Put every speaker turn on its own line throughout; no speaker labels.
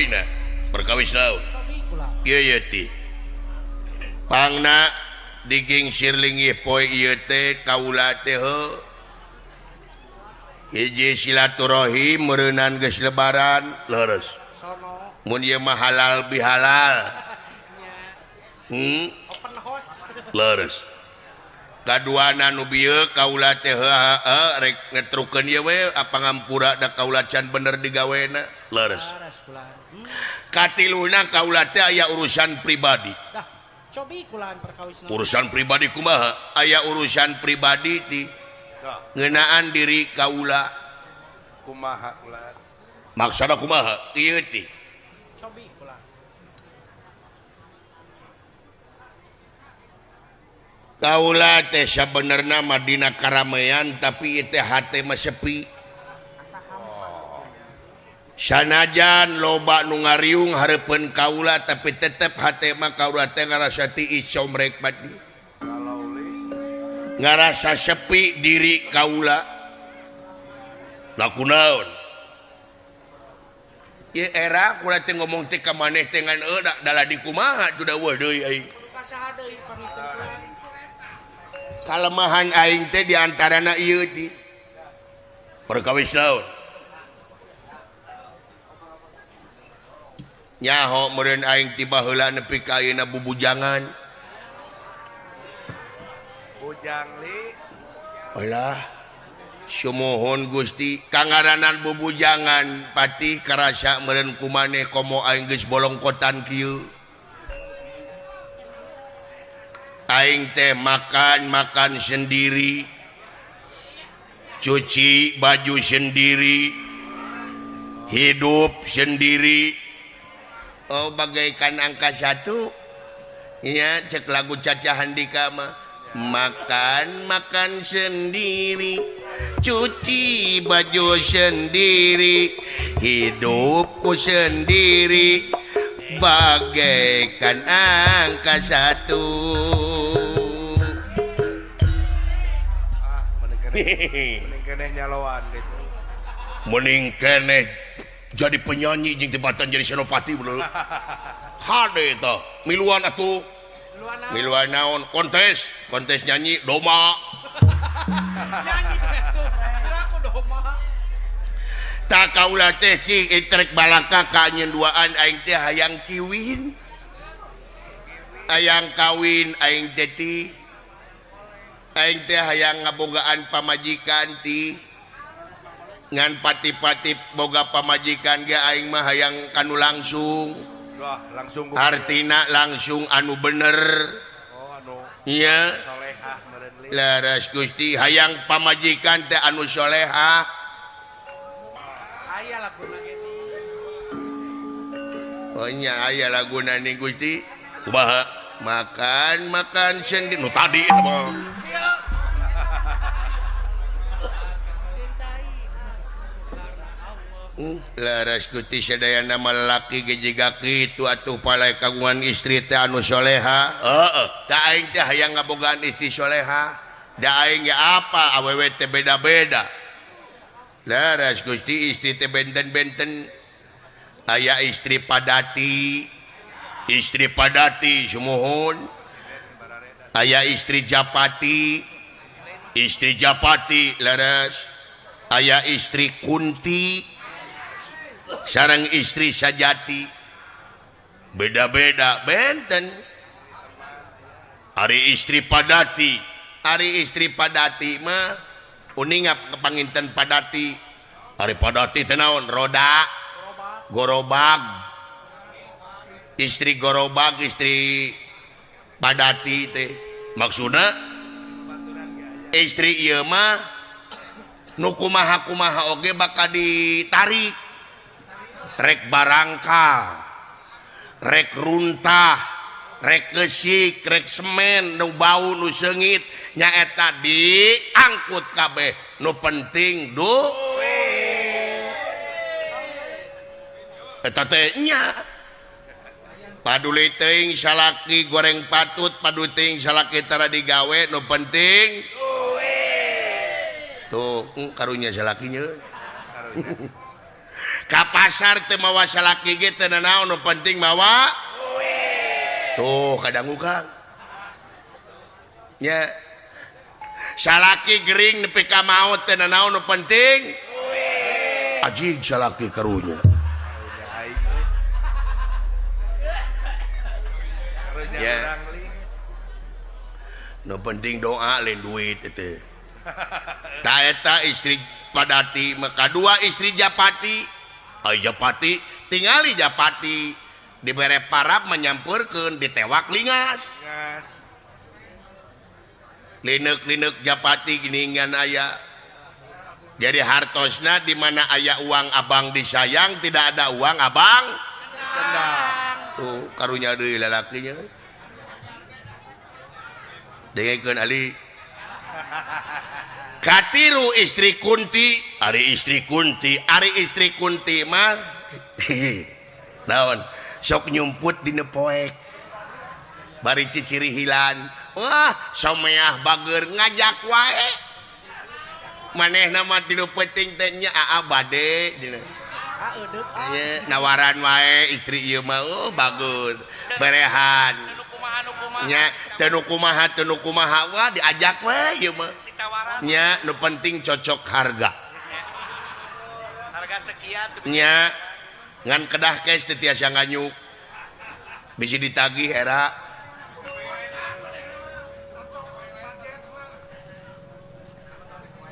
Poina perkawis naon? Ieu ye ti. Pangna digingsir linggih poe ieu teh kaula teh heuh. Hiji silaturahim meureunnan geus lebaran leres. Mun ieu mah halal bihalal.
Open house.
Leres. Kaduana nu bieu kaula teh heuh rek ngetrukeun ieu we apa ngampura da kaula can bener digawena. Leres. Katiluna kaula teh aya urusan pribadi.
Dah, cobi kulaan perkawisna.
Urusan pribadi kumaha? Aya urusan pribadi ti ngeunaan diri kaula.
Kumaha kulaan?
Maksana kumaha? Ieu ti.
Cobi kulaan.
Kaula teh sabenerna mah dina karamean tapi ieu teh hate mah sepi. Sanajan loba nu ngariung hareupeun kaula tapi tetep hate mah kaula teh ngarasa tiis somrek pati. Ngarasa sepi diri kaula. Laku naon? Ieu era kula teh ngomong teh ka maneh teh ngan eueuh da di kumaha tuh da eueuh deui aing.
Kasaha deui pangiteun kula?
Kalemahan aing teh di antarana ieu ti. Perkawis naon? Nyaho meureun aing ti baheula nepi ka ayeuna bubujangan.
Bujang li.
Alah, sumuhun Gusti, kangaranan bubujangan pati karasa meureun kumaneh komo aing geus bolongkotan kieu. Aing teh makan-makan sendiri, cuci baju sendiri, hidup sendiri. Oh, bagaikan angka satu. Iya, cek lagu Caca Handika mah. Makan-makan sendiri, cuci baju sendiri, hidupku sendiri, bagaikan angka satu.
Ah, mending keneh nyaloan gitu.
Mending keneh jadi penyanyi jeung tebatan jadi senopati bener. Hade eta, miluan atuh. Miluan naon? Kontes, kontes nyanyi doma.
Nyanyi atuh, kira aku doma.
Tak kaula teh cing trek balaka ka anjeun duaan aing teh hayang kiwin. Hayang kawin aing teh ti. Aing teh hayang ngabogaan pamajikan ti. Ngan pati-pati boga pamajikan ge aing mah hayang kanu langsung.
Wah, langsung
artina langsung anu bener.
Oh, anu
iya.
Solehah meureun li.
Leres Gusti hayang pamajikan teh anu solehah.
Aya laguna ge ti.
Oh nya aya laguna ning Gusti. Kumaha? Makan-makan sendiri nu tadi eta mah. Laras Gusti sadayana mah lalaki ge jiga kitu atuh palai kagungan istri teh anu soleha. Heeh, da aing teh hayang ngabogaan istri soleha. Da aing ge apa awewe teh beda-beda. Laras Gusti istri teh benten-benten. Aya istri padati, istri padati sumuhun. Aya istri japati, istri japati laras. Aya istri kunti, sareng istri sajati. Beda-beda benten. Ari istri padati, ari istri padati mah uningap kepanginten padati. Ari padati teh naon? Roda, gorobag. Istri gorobag, istri padati teh. Maksudna istri ieu mah nu kumaha-kumaha oge bakal ditarik. Rek barangkal, rek runtah, rek gesik, rek semen, nu bau, nu seungit, nyaeta diangkut kabeh. Nu penting duit. Eta teh nya. Paduli teuing salaki goreng patut, paduli teuing salaki tara digawe, nu penting duit. Tuh, karunya salakinya. Ka pasar teu mawa salaki ge teu nanaon nu penting mawa duit. Tuh kadangu Kang. Nya salaki gering nepi ka maot teu nanaon nu penting duit. Ajig salaki karunya. Ya. Nu penting doa lain duit itu. Ta eta istri Padati maka dua istri Japati. Ay Japati tingali Japati dibere parab menyampurkeun ditewak lingas. Lineuk-lineuk Japati geuningan aya. Jadi hartosna di mana aya uang abang disayang, tidak ada uang abang ditendang. Tuh karunya deui lalakinya. Dengekeun Ali. Katiru istri Kunti, ari istri Kunti, ari istri Kunti mah naon sok nyumput dina poek. Bari ciciri hilan. Wah, someah bager ngajak wae. Manehna mah tilu peuting teh nya aa bade dina. Nya nawaran wae istri ieu mah oh bager. Berehan. Nya teu nu kumaha wah diajak wae ieu mah. Nya nu penting cocok harga.
Harga sekian
nya ngan kedah cash teu tiasa nganyuk. Bisi ditagih era.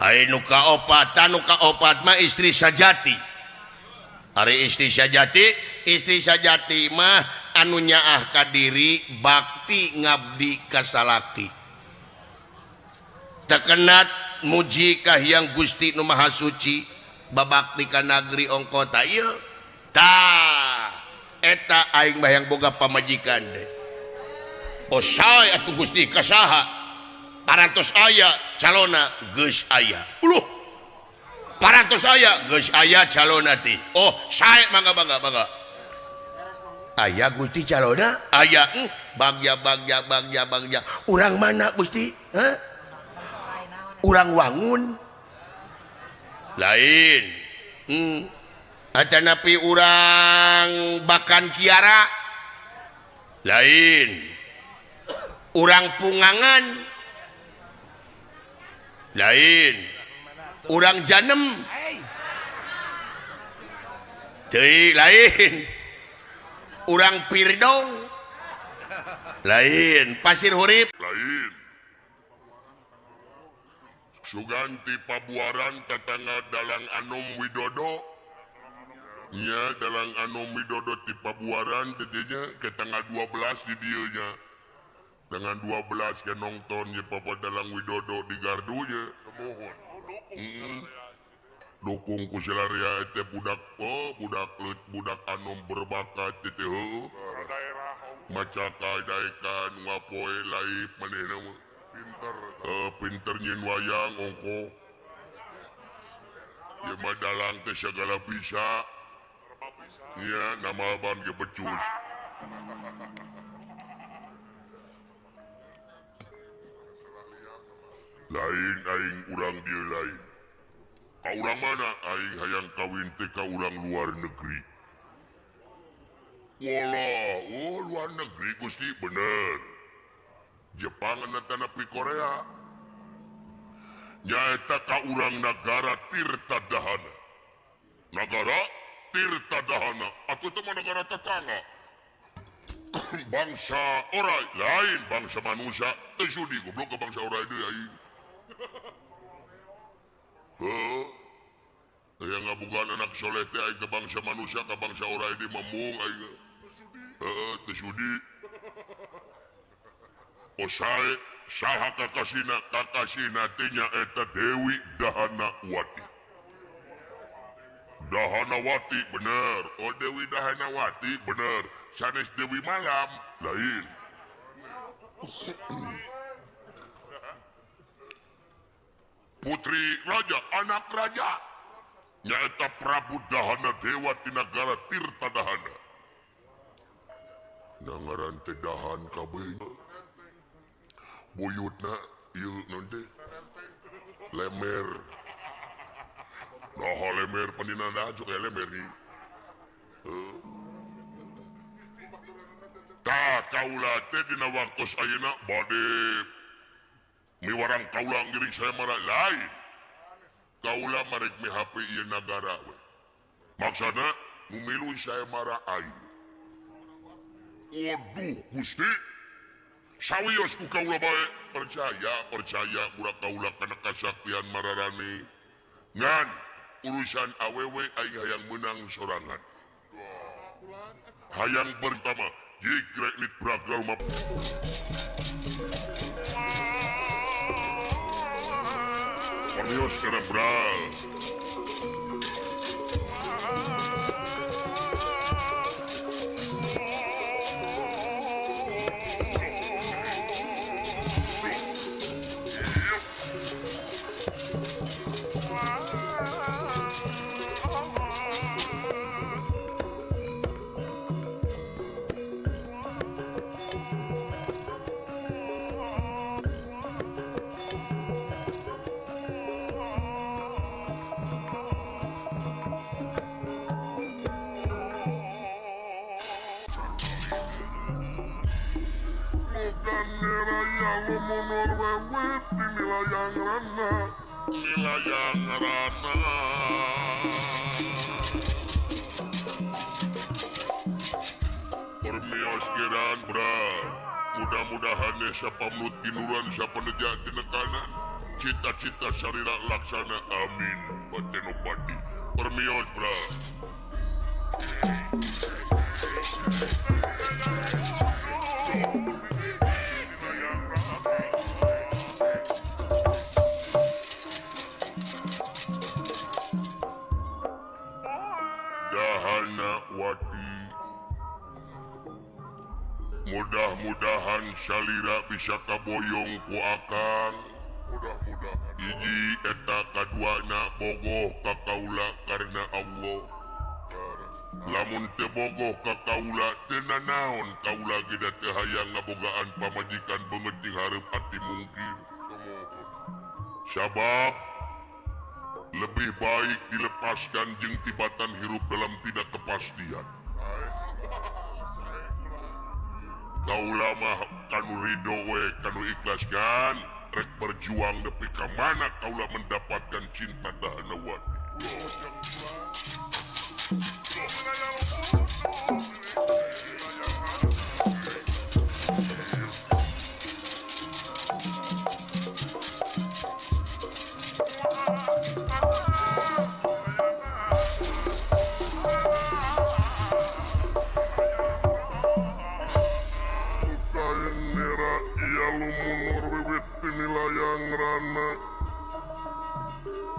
Ari nu kaopat, nu kaopat mah istri sajati. Ari istri sajati mah anu nyaah ka diri bakti ngabdi ka salaki. Tekenat muji ka Hyang Gusti Nu Maha Suci babakti ka nagri ongkota ieu. Tah eta aing mah yang boga pamajikan teh. Oh sae atuh Gusti ka saha? Parantos aya calona geus aya. Uluh. Parantos aya geus aya calona teh. Oh sae mangga mangga mangga. Aya Gusti calona? Aya. Bagja bagja bagja bagja. Urang mana Gusti? Hah? Urang Wangun lain. Atanapi urang Bakan Kiara lain. Urang Pungangan lain. Urang Janem deui lain. Urang Pirdong lain. Pasir Hurip
lain. Suganti Pabuaran tetangga Dalang Anom Widodo nya Dalang Anom Widodo ti Pabuaran didinya ke tanggal 12 di dieu nya. Tanggal 12 ke nonton ye Papa Dalang Widodo di gardu ye. Semohon. Dukung ku silaria teh budak oh budak leut budak anom berbakat teh heuh. Maca daekan ngapoe laip manehna mah. Pinter. Pinter nyin wayang ongko. Ieu mah dalang teh sagala bisa. Nya nama ban ge becus. Lain aing urang dieu lain. Ka urang mana aing hayang kawin teh ka urang luar negeri. Walah, oh luar negeri Gusti bener. Jepang tanapi Korea. Nyaeta ka urang nagara Tirta Dahana. Nagara Tirta Dahana atuh teh mah nagara tetangga. Bangsa orai lain bangsa manusia teu sudi goblok ke bangsa orai deui aing. Heuh. Aya ngabogaan anak soleh teh aing ke bangsa manusia ka bangsa orai deui mah aing. Heuh teu sudi. Osae saha kakasina kakasina teh nyaeta Dewi Dahanawati. Dahanawati bener. Oh Dewi Dahanawati bener. Sanes Dewi Malam lain. Putri raja anak raja nyaeta Prabu Dahana Dewa ti nagara Tirta Dahana. Nangaran teh dahan kabeh. Buyutna ieu naon teh? Lemer. Nah lemer pandina sok lemer nih. Tah kaula teh dina waktos ayeuna bade miwarang kaula ngiring saya mara lain. Kaula marek mihape ieu nagara we. Maksana mumilu saya mara aing. Waduh Gusti. Sawios ku kaula bae percaya percaya budak kaula kana kasaktian mararane. Ngan urusan awewe aing hayang menang sorangan. Hayang pertama jigrek nit bragal map. Permios kana bral. Layang rana permios geran bra mudah-mudahan sapamlut ginuran sapaneja tinekana cita-cita sarira laksana amin Batenopati permios bra. Mudah-mudahan salira bisa kaboyong ku akang. Mudah-mudahan hiji eta kaduana bogoh ka kaula karena Allah. Lamun teu bogoh ka kaula teu nanaon kaula ge da teu hayang ngabogaan pamajikan beungeut jeung hareup ati mungkir. Sabab lebih baik dilepaskan jeung tibatan hirup dalam tidak kepastian. Kaula mah kanu ridho we kanu ikhlas kan rek berjuang nepi ka mana kaula mendapatkan cinta Dahanawati.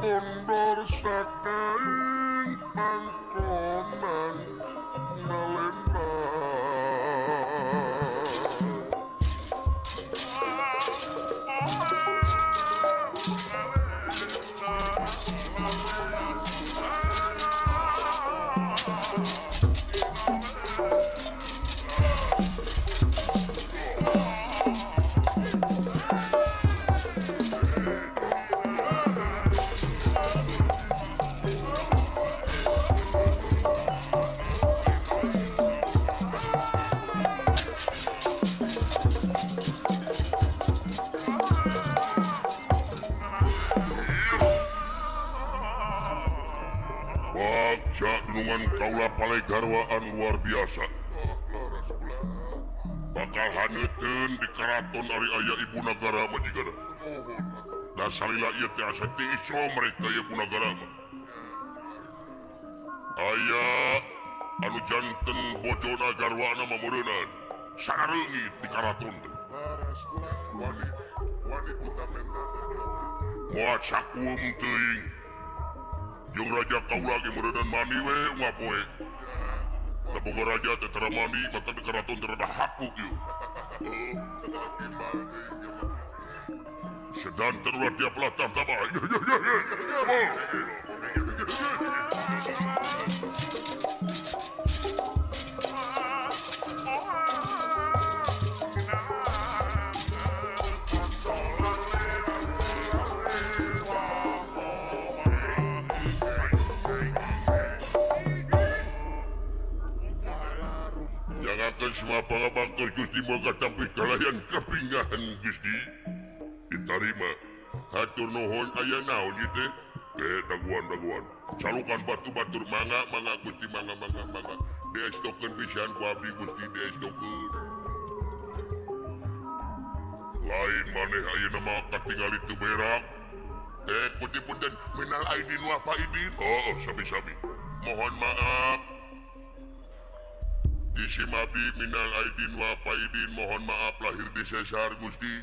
Kondor sakaing pangkonan nalendra. Dunungan kaula palai garwaan luar biasa. Bakal haneuteun di keraton ari aya ibu nagara mah jigana. Da salila ieu teh asa teu iso mereka ibu nagara mah. Aya anu janten bojona garwana mah meureunnan. Sarareungit di keraton teh. Moal sakueum teuing. Jeung raja kaula ge meureunnan mandi we unggal poe. Da boga raja teh tara mandi maka di keraton teh rada hapuk ieu. Sedanten ulah tiap latah tambah. Jangankan semua pangabangkos Gusti moga tampi kalayan kapingahan Gusti. Ditarima. Hatur nuhun aya naon ieu teh? Daguan-daguan. Calukan batu-batur mangga mangga Gusti mangga mangga mangga. Diestokeun pisan ku abdi Gusti diestokeun. Lain maneh ayeuna mah katingali teu berak. Gusti punten minal aidin wa faidin. Oh, sami-sami. Mohon maaf. Di Mabi minal aidin wa faidin, mohon maaf lahir di sesar Gusti.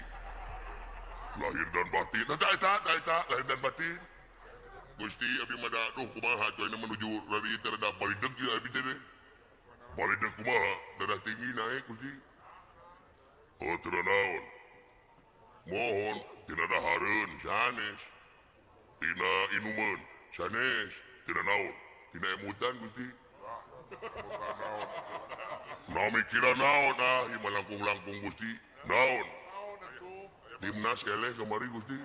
Lahir dan batin. Eta eta lahir dan batin. Gusti abdi mah da aduh kumaha atuh ayeuna menuju radi teh rada barideg ieu abdi teh. Barideg kumaha? Darah tinggi naik Gusti. Oh teu naon. Mohon tina dahareun sanes. Tina inumeun sanes, tina naon? Tina emutan Gusti. Nami kira naon ah ieu mah langkung-langkung Gusti. Naon? Timnas eleh kamari Gusti.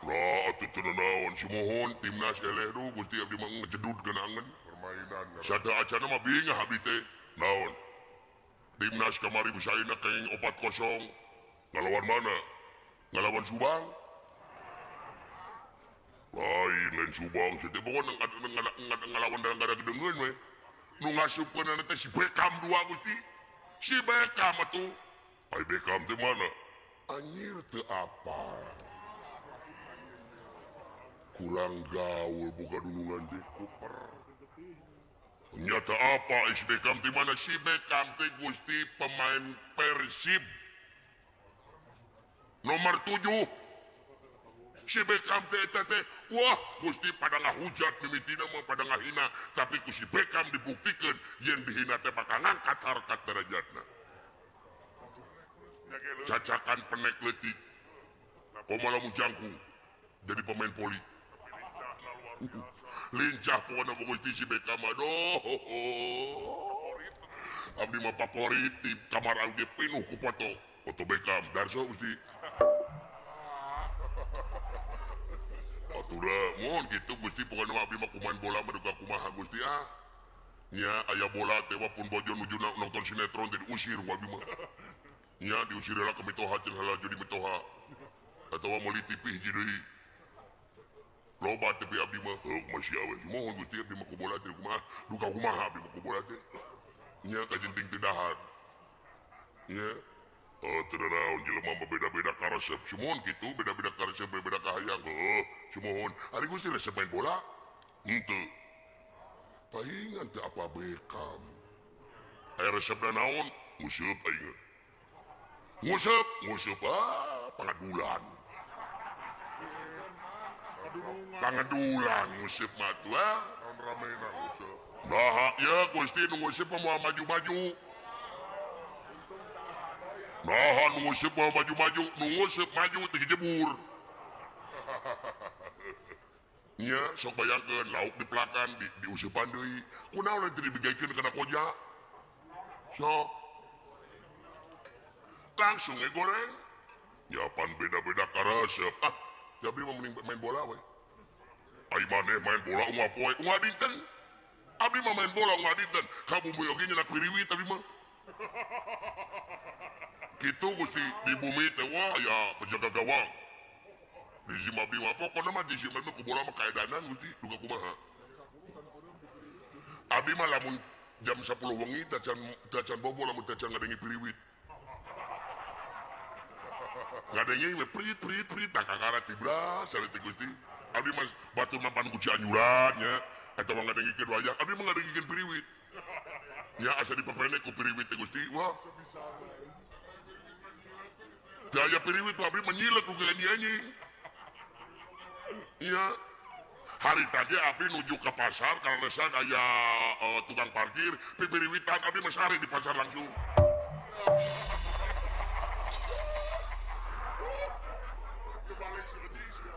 Nah, atuh teu naon sumuhun timnas eleh duh Gusti abdi mah ngejedud genangan
permainan.
Sada acana mah bingah abdi teh. Naon? Timnas kamari bisa ayeuna kenging 4-0. Ngalawan mana? Ngalawan Subang. Lain lain Subang sih teh pokona ngalawan dalam gedengeun we. Nu ngasupkeunana teh si Beckham 2 Gusti. Si Beckham atuh. Ai Beckham teh mana? Anjir teu apa. Kurang gaul buka dunungan teh
Cooper.
Nyata apa si Beckham teh mana? Si Beckham teh Gusti pemain Persib. Nomor 7. Si Beckham teh eta teh wah Gusti pada ngahujat mimitina mah pada ngahina, tapi ku si Beckham dibuktikeun yen dihina teh bakal ngangkat harkat derajatna. Cacakan penek leutik. Komo lamun jangkung jadi pemain poli. Lincah pokona Gusti si Beckham aduh. Abdi mah favorit di kamar abdi pinuh ku foto. Foto Beckham Darso Gusti. Atuh da mun kitu Gusti pokona mah abdi mah kumain bola mah duka kumaha Gusti ah. Nya aya bola teh pun bojo nuju nonton sinetron teh diusir ku abdi mah. Nya diusir heula ka mitoha jeung heula jadi mitoha. Atawa meuli TV hiji deui. Loba TV abdi mah heuh masih awe. Mohon Gusti abdi mah ku bola teh kumaha duka kumaha abdi mah ku bola teh. Nya kajenting teu dahar. Nya oh teu naon jelema mah beda-beda karesep. Sumuhun kitu beda-beda karesep beda-beda kahayang. Heuh sumuhun. Ari Gusti resep main bola? Henteu. Pahingan teu apa Beckham. Aya resepna naon? Nguseup aing. Nguseup, nguseup ah pangadulan. Pangadulan nguseup mah atuh ah.
Naon ramena nguseup.
Nah, ya Gusti nu nguseup mah moal maju-maju. Nah, nu nguseup mah maju-maju, nu nguseup maju teh jebur. Nya sok bayangkeun lauk dipelakan di diuseupan deui. Kunaon teh dibegaikeun kana koja? Sok langsung we goreng. Ya pan beda-beda karesep. Ah, tapi mah mending main bola we. Ai maneh main bola unggal poe, unggal dinten. Abdi mah main bola unggal dinten. Ka bumi oge nyenak piriwit abdi mah. Kitu Gusti di bumi teh wah ya penjaga gawang. Di Zimbabwe mah pokona mah di Zimbabwe ku bola mah kaedanan Gusti duka kumaha. Abdi mah lamun jam 10 wengi tacan bobo lamun tacan ngadengi piriwit. Ngadenge we prit prit prit tak kakara tibra sareng teh Gusti. Abdi mah batur mampan ku Cianjuran nya eta mah ngadengikeun wayang abdi mah ngadengikeun piriwit. Nya asa dipepenek ku piriwit teh Gusti wah. Daya piriwit mah abdi menyilek ku anjing. Nya hari tadi abdi nuju ke pasar kaleresan aya tukang parkir pipiriwitan abdi mah sare di pasar langsung.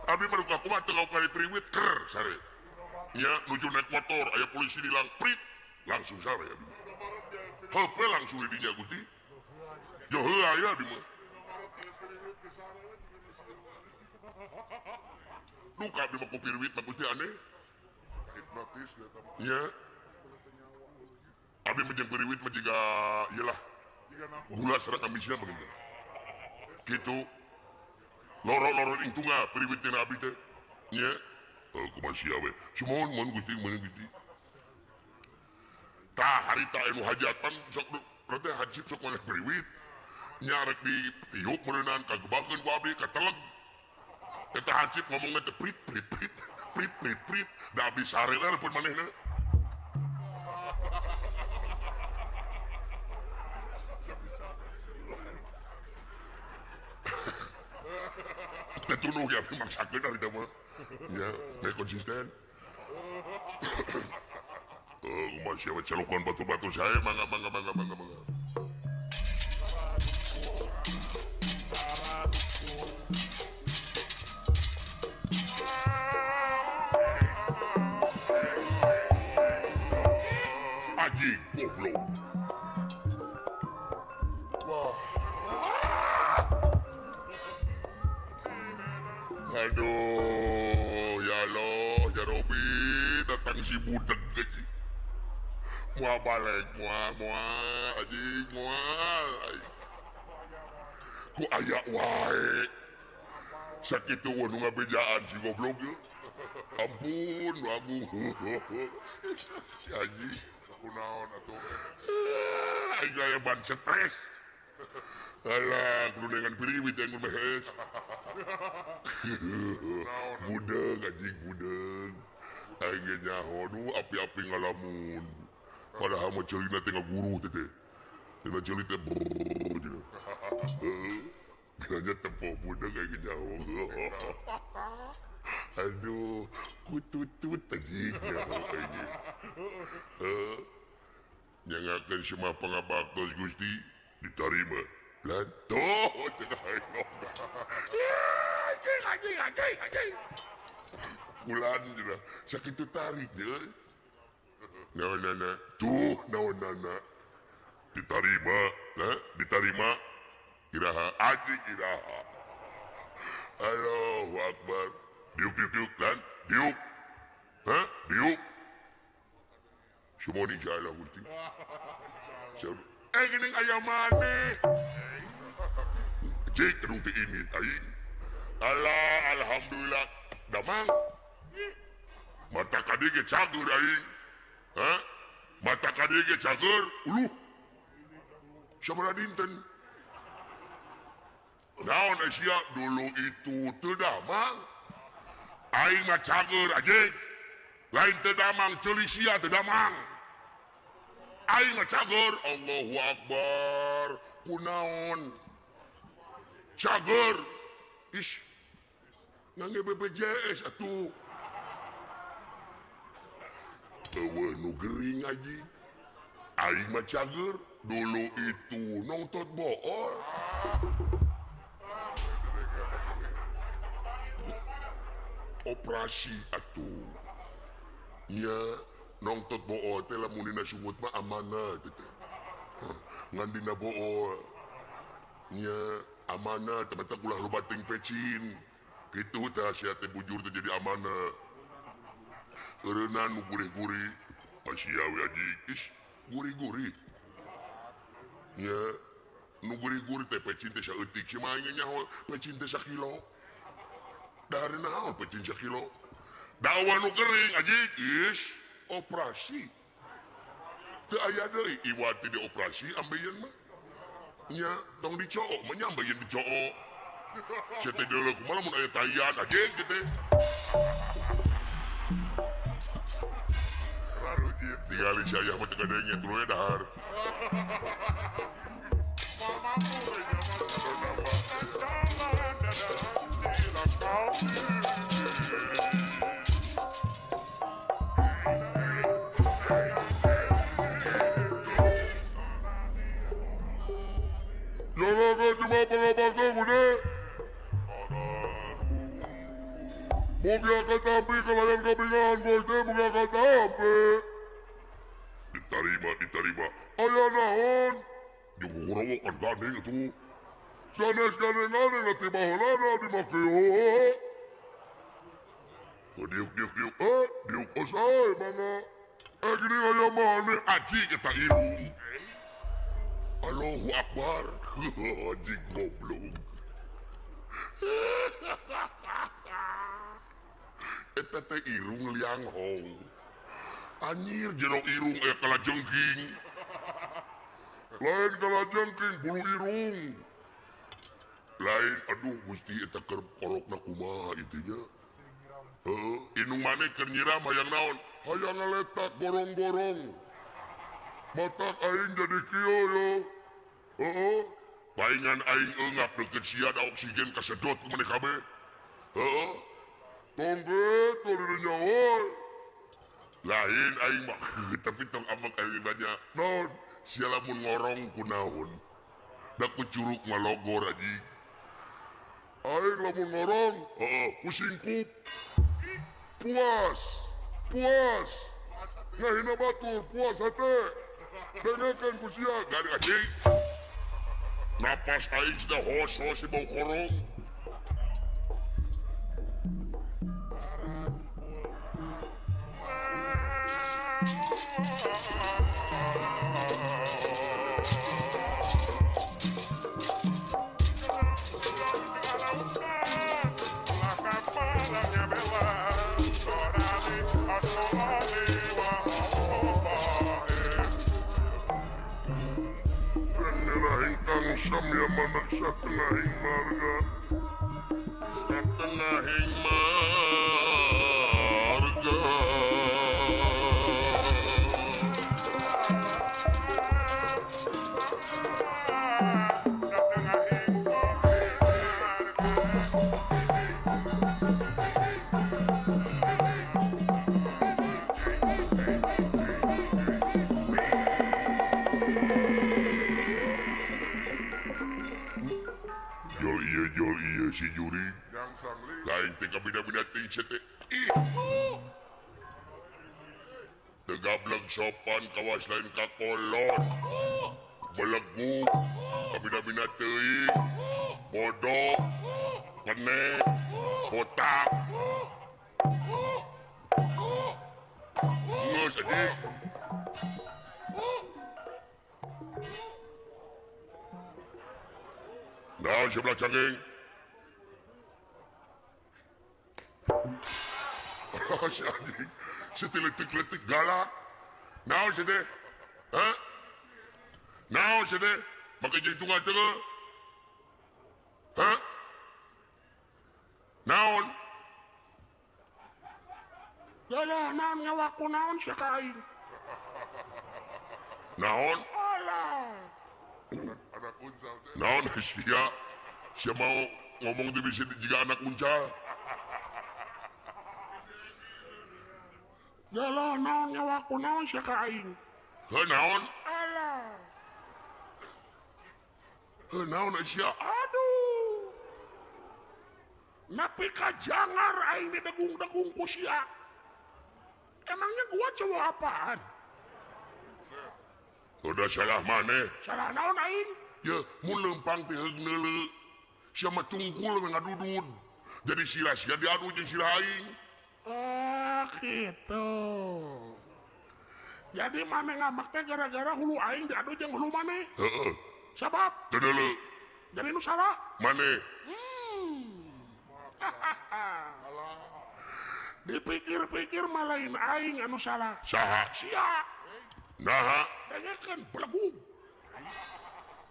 Abdi mah duka kumaha teu ngauk piriwit ker sare. Nya nuju naik motor aya polisi dilang prit langsung sare abdi. Heupeul langsung di dinya Gusti. Jo heuh aya abdi mah. Duka abdi mah ku piriwit mah Gusti aneh.
Hipnotis eta mah.
Nya. Da abi mah jeung piriwit mah jiga ieu lah. Gula sareng amisna mah gitu. Kitu. Loro-loro ing tunggal piriwit tina abi teh. Nya. Kumaha sia we. Sumuhun mun Gusti mun Gusti. Tah harita anu hajatan sok teh hansip sok maneh piriwit. Nya rek ditiup meureunaan kagebakeun ku abi kateleg. Eta hansip ngomongna teh prit prit prit prit prit prit da abi sarena pun manehna. Teh tunuh ya maksakeun harita mah. Ya, teh konsisten. Kumaha sia celukan batu-batu saya mangga mangga mangga mangga mangga. Aji goblok. Wah. Aduh, ya Allah, ya Robi, datang si budak aji. Moal balik, moal, moal, aji, moal. Ku aya wae. Sakitu nu ngabejaan si goblok ieu. Ampun, agung. Si aji.
Kunaon atuh?
Aing aya ban stres. Alah, kudu dengan piriwit yang mehes. Budeg anjing budeg. Aing ge nyaho nu api-api ngalamun. Padahal mah ceulina teh ngaguru teh teh. Dina ceuli teh brrrr gitu. Heeh. Bilanya tempo budeg aing ge nyaho. Aduh, kututut anjing nyaho aing. Heeh. Nyangakeun semua pangabaktos Gusti ditarima. Lan tuh cenah aing. Anjing anjing anjing anjing. Kulan cenah sakitu tarik deui. Naonana tuh naonana ditarima, nah ditarima iraha anjing iraha. Allahu Akbar. Diuk diuk diuk lan diuk. Hah? Diuk. Semua insyaallah Gusti. Geuning aya maneh. Cik kedung teh ini aing. Alah alhamdulillah damang. Mata kadi ge cagur aing. Hah? Mata kadi ge cagur uluh. Sabaraha dinten? Naon sia dulu itu teu damang. Aing mah cagur anjing. Lain teu damang ceuli sia teu damang. Aing mah cagur Allahu Akbar. Kunaon? Cagur. Ish. Ngangge BPJS atuh. Eueuh nu gering aji. Aing mah cagur dulu itu nongtot bool. Operasi atuh. Nya nongtot bool teh lamun dina sungut mah amanah teh. Ngan dina bool nya amanah teh mata ulah loba teuing pecin. Kitu teh sia teh bujur teh jadi amanah. Eureunnan nu gurih-gurih. Asia we anjing. Ish, gurih-gurih. Nya nu gurih-gurih teh pecin teh saeutik sia mah nyaho pecin teh sakilo. Dari naon pecin sakilo? Dawa nu kering anjing. Ish, operasi. Teu aya deui iwat teh dioperasi ambeien mah. Nya tong dicook mah nya ambeien dicook. Sia teh deuleu kumaha lamun aya taian anjing kieu teh. Tingali si ayah mah teu kadenge tuluy dahar. Diterima, diterima. Aya naon? Jeung horowokan gandeng atuh. Sanes gandeng-gandeng atuh baheulana dimake. Diuk diuk diuk, diuk osai mangga. Gini aya maneh aji eta irung. Allahu Akbar. Anjing goblok. Eta teh irung liang hong. Anjir jero irung aya kalajengking. Lain kalajengking bulu irung. Lain aduh Gusti eta keur korokna kumaha itu nya. Heuh, indung maneh keur nyiram hayang naon? Hayang ngaletak gorong-gorong. Matak aing jadi kieu yo. Heeh. Paingan aing eungap deukeut sia da oksigen kasedot ku maneh kabeh. Heeh. Tong geus di nyawa. Lain aing mah tapi tong ambek aing nanya. Naon? Sia lamun ngorong kunaon? Da ku curug mah logor anjing. Aing lamun ngorong, heeh, ku singkup. Puas. Puas. Ngahina batur, puas hate. Dengekeun ku sia, gari anjing. Napas aing sudah hos-hos si bau korong. Samya manak satengahing marga. Satengahing marga.
Satengahing marga.
Jol iya si juri lain teh kabina-bina ting teh ih teu gablek sopan kawas lain kakolot belegu kabina-bina teuing bodoh kene kotak geus anjing. Naon sebelah cangking? Oh, si anjing. Si teletik-letik galak. Naon si teh? Hah? Naon si teh? Make jeung tunggal tengah? Hah? Naon?
Yalah, naon ngawaku naon sia ka aing?
Naon?
Alah.
Anak uncal.
Naon sia? Sia mau ngomong di bisa juga anak uncal.
Yalah, naon nyawaku naon sia ka aing?
Heuh naon?
Alah.
Heuh naon sia?
Aduh. Nepi ka jangar aing didegung-degung ku sia. Emangnya gua cowok apaan?
Udah salah maneh.
Salah naon aing?
Ya, mun leumpang teh heug neuleu. Sia mah tungkul we ngadudud. Jadi sila sia diadu jeung sila aing.
Oh, gitu. Jadi maneh ngambek teh gara-gara hulu aing diadu jeung hulu maneh?
Heeh.
Sabab?
Teu neuleu.
Jadi nu salah?
Maneh.
Dipikir-pikir mah lain aing anu salah.
Saha?
Sia.
Naha?
Dengekeun belegug.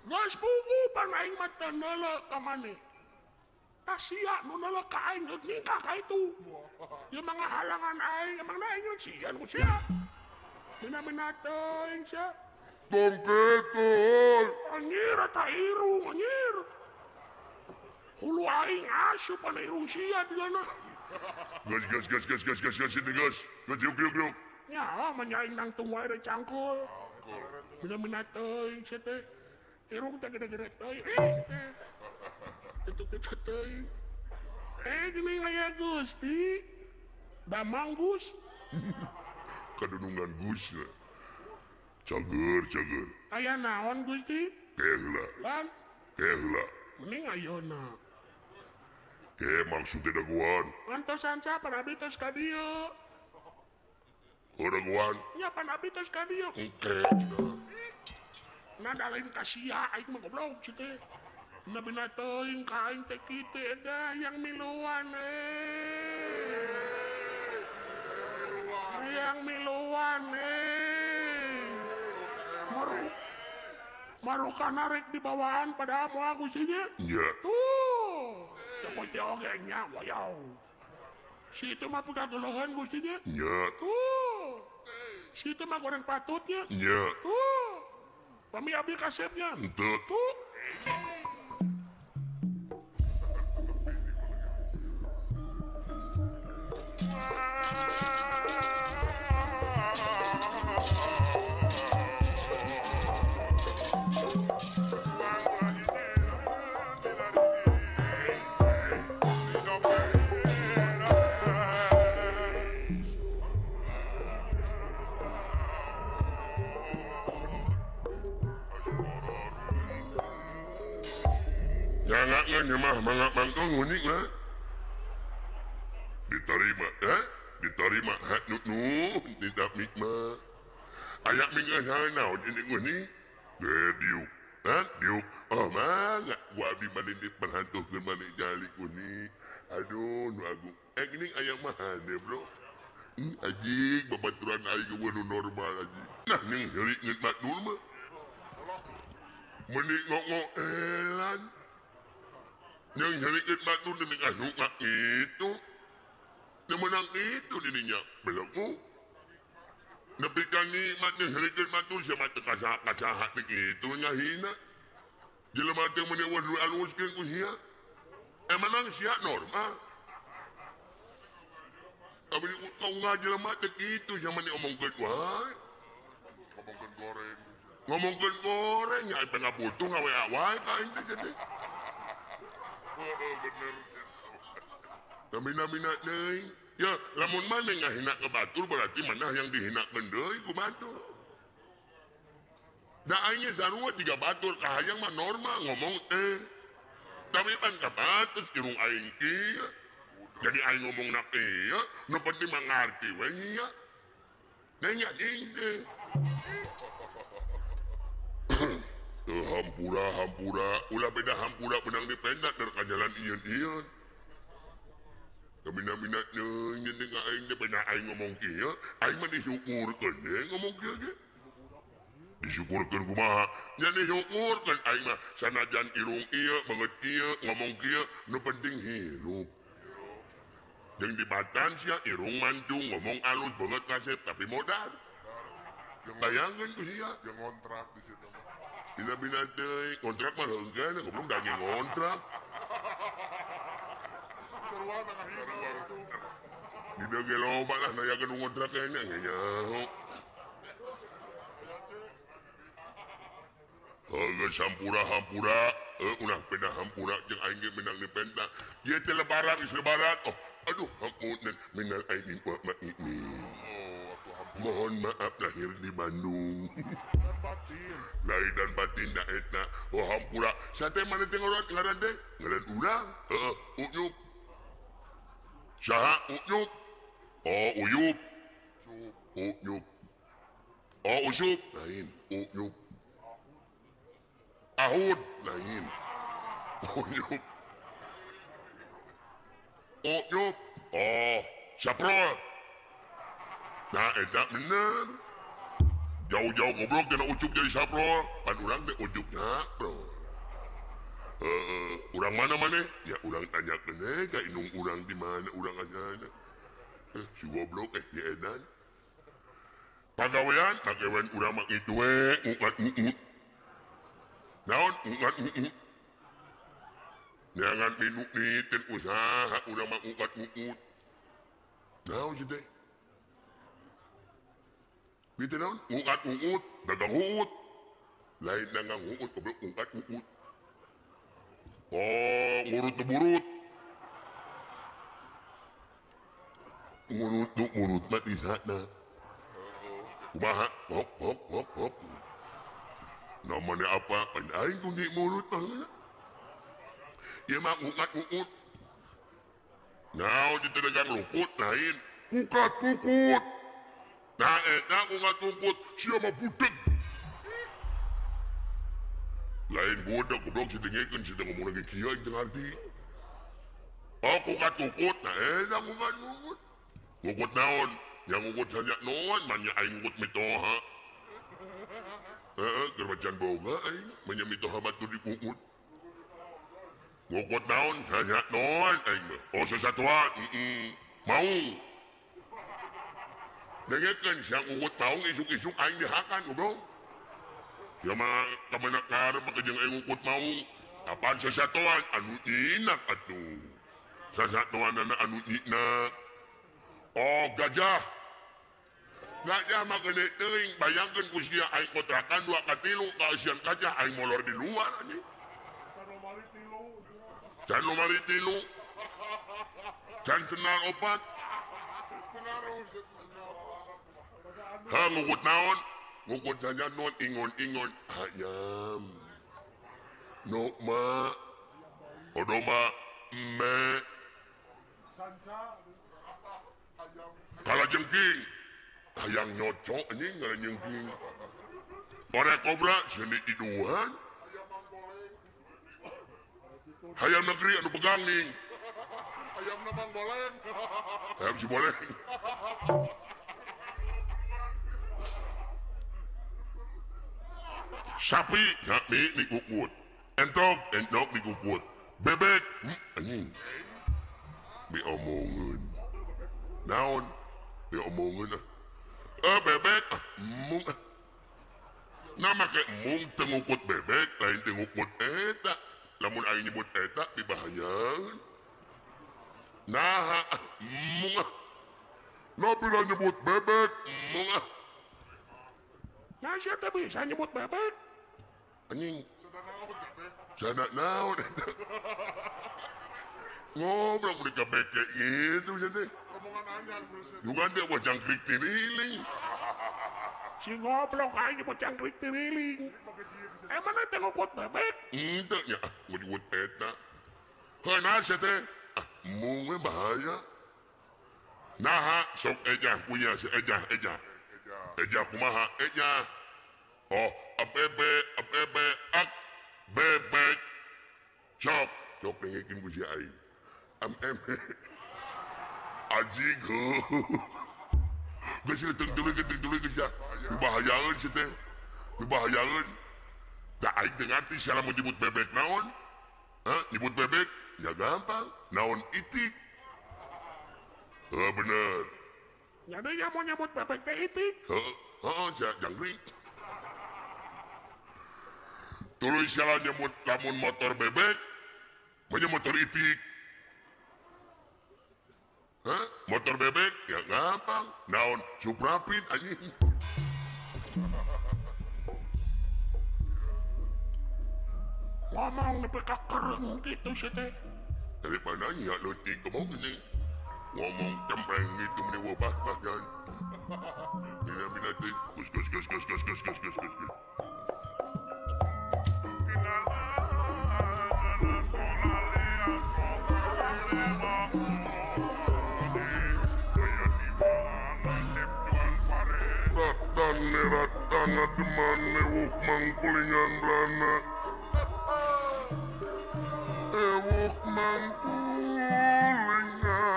Geus pugu pan aing mah teu neuleu ka maneh. Tah sia nu neuleu ka aing geus ningkah ka itu. Ieu mah ngahalangan aing, emangna aing rek sieun ku sia. Mina-mina teuing sia.
Tong kitu.
Anjir eta irung anjir. Hulu aing asup kana irung sia diana.
Geus geus geus geus geus geus geus geus. Geus yuk yuk yuk.
Ya, menyaing nangtung wae da cangkul. Mina-mina teuing sia teh. Irung teh gede-gede teuing. Itu-itu teuing. Geuning aya Gusti. Damang Gus.
Kadunungan Gus. Cager, cager.
Aya naon Gusti?
Ke heula.
Lan.
Ke heula.
Mending ayeuna.
Ke maksud daguan.
Ngantosan sapan abdi tos ka dieu.
Heureunguan.
Nya pan abdi tos ka dieu.
Engke.
Nah da lain ka sia aing mah goblok sia teh. Nabina teuing ka aing teh kitu edah yang miluan Yang miluan Maruka narik di bawaan pada moal ku sia.
Nya.
Tuh. Teu teh oge nya wayau. Si itu mah pegagolohan gustinya.
Nya.
Tuh. Si itu mah goreng patutnya.
Nya.
Tuh. Pami abdi kasepnya.
Henteu.
Tuh.
Mah mangga mangkong unik lah diterima diterima hak nu tidak nikmat ayak minggu naon ini unik diuk diuk oh mangga gua abdi mani diperhantuhkeun mani jali unik aduh nu agung gini aya mah deh bro anjing babaturan aing eueuh nu normal anjing nah ning heuri nikmat mah meni ngok-ngokelan yang nyarikan batu demi asuka itu menang itu dirinya belum nepi ka nikmat nyarikan batu sama teu kasaha teh kitu ngahina jelema teh mun eueuh aluskeun ku sia menang sia normal tapi kau ngajelema teh kitu sia mah diomongkeun wae
ngomongkeun goreng
ngomongkeun goreng nya pernah butuh ngawe wae ka aing teh
bener.
Mina-mina deui. Ya, lamun maneh ngahina ke batur berarti manah yang dihinakeun deui ku batur. Da aing ge sarua jiga batur kahayang mah normal ngomong teh. Tapi pan kabatus irung aing kieu. Jadi aing ngomongna kieu, nu penting mah ngarti we nya. Nanya aing teh. Hampura hampura ulah beda hampura benang dipendak dari jalan ieu-ieu. Kamina-mina deui nyeun aing teh beda aing ngomong kieu, aing mah disyukurkeun we ngomong kieu ge. Disyukurkeun kumaha? Nya disyukurkeun aing mah sanajan irung ieu beungeut ieu ngomong kieu nu penting hirup. Jeung dibatan sia irung mancung ngomong alus beungeut kasep tapi modal. Bayangkeun ku sia
jeung ngontrak di situ.
Bina-bina deui kontrak mah heungkeun goblok da ngontrak.
Sarua ngahina itu.
Dina ge loba lah nayakeun nu ngontrak nya nyaho. Heuh sampura hampura, ulah peda hampura jeung aing ge menang dipenta. Ieu teh lebaran geus lebaran. Oh, aduh hampura minal aidin wa ma'ini. Mohon maaf lahir di Bandung.
Dan batin.
Lahir dan batin da eta. Oh hampura. Sate mana teh ngaran teh? Ngaran urang. Heeh, Uyup. Saha Uyup? Oh, Uyup. Uyup. Oh, Usup. Lain, Uyup. Ahud lain. Uyup. Uyup. Oh, Saprol. Nah, eta bener. Jauh-jauh goblok tina Ucup jadi Saprol. Pan urang teh Ucup Saprol. Urang mana maneh? Ya urang tanyakeun we ka indung urang di mana urang asalna. Si goblok di edan. Pagawean, pagawean urang mah kitu we, ngukat-ngut. Naon ngukat-ngut. Jangan minuk niten usaha urang mah ngukat-ngut. Naon sih teh? Gitu naon? Ngukat-ngut, dagang huut. Lain dagang huut, goblok ngukat-ngut. Oh, ngurut burut. Ngurut tuh ngurut mah di sana. Kumaha? Hop hop hop hop. Namanya apa? Pan aing kunci mulut mah. Ieu mah ngukat-ngut. Naon di dagang lukut lain. Kukat-kukut. Nah eta ku ngatungkut sia mah budeg. Lain budeg goblok si dengekeun si teh ngomong lagi kieu aing teu ngarti. Oh ku katukut, nah eta ku ngatungkut. Ngukut naon? Yang ngukut saja naon, manya aing ngukut mitoha. Heeh, keur macan boga aing, manya mitoha batur dikukut. Ngukut naon, saja naon aing mah. Oh sesatuan, mau. Dengekeun sia ngukut maung isuk-isuk aing dihakan goblok. Ya mah kamana karep make jeung aing ngukut maung. Apaan sesatuan anu nyinak atuh. Sasatuanana anu nyinak. Oh gajah. Gajah mah gede teuing, bayangkeun ku sia aing kontrakan 2 ka 3 kaeusian gajah aing molor di luar anjing. Can lomari tilu. Can senal opat. Ha ngukut naon? Ngukut saja non ingon-ingon ayam. Nokma. Odoma me. Kala jengking. Hayang nyocok anjing kala jengking. Ore kobra seni iduhan. Hayam negeri anu peganging.
Ayam namang boleng.
Ayam si boleng. Sapi ngakmi dikukut. Entok entok dikukut. Bebek anjing. Diomongeun. Naon? Diomongeun ah. Bebek ah mung ah. Nah make mung teu ngukut bebek lain teu ngukut eta. Lamun aing nyebut eta dibahayaeun. Nah mung ah. Nah bila nyebut bebek mung ah.
Nah sia teh bisa nyebut bebek.
Anjing. Sana naon eta. Ngobrol di kabeke gitu sia teh.
Omongan anyar bro.
Juga teh buat jangkrik tiriling.
Si ngoblok aing nyebut jangkrik tiriling. Emang teh ngukut bebek?
Henteu nya, ngukut eta. Heuh naon sia teh? Ah, mung we bahaya. Naha sok ejah punya si ejah ejah. Ejah kumaha ejah. Oh, abebe abebe ak bebek. Sok, sok dengekeun ku si aing. Am em. Anjing heuh. Geus teu sia. Dibahayaeun si teh. Dibahayaeun. Da aing teu ngarti sia lamun nyebut bebek naon? Hah, nyebut bebek? Ya gampang, naon itik. Heuh bener.
Jadi nya mau nyebut bebek teh itik?
Heuh, heuh sia jangkrik. Tuluy sia nyebut lamun motor bebek, manya motor itik. Hah? Motor bebek? Ya gampang. Naon? Suprapit anjing.
Ngomong nepi ka kereng kitu sia teh.
Daripada nya leutik ngomong gini. Ngomong cempreng gitu meni wabah-bahyan. Bila-bila teh gus gus gus gus gus gus gus gus gus. Ratana deman ewuh mangkulingan rana. Ewuh mangkulingan rana.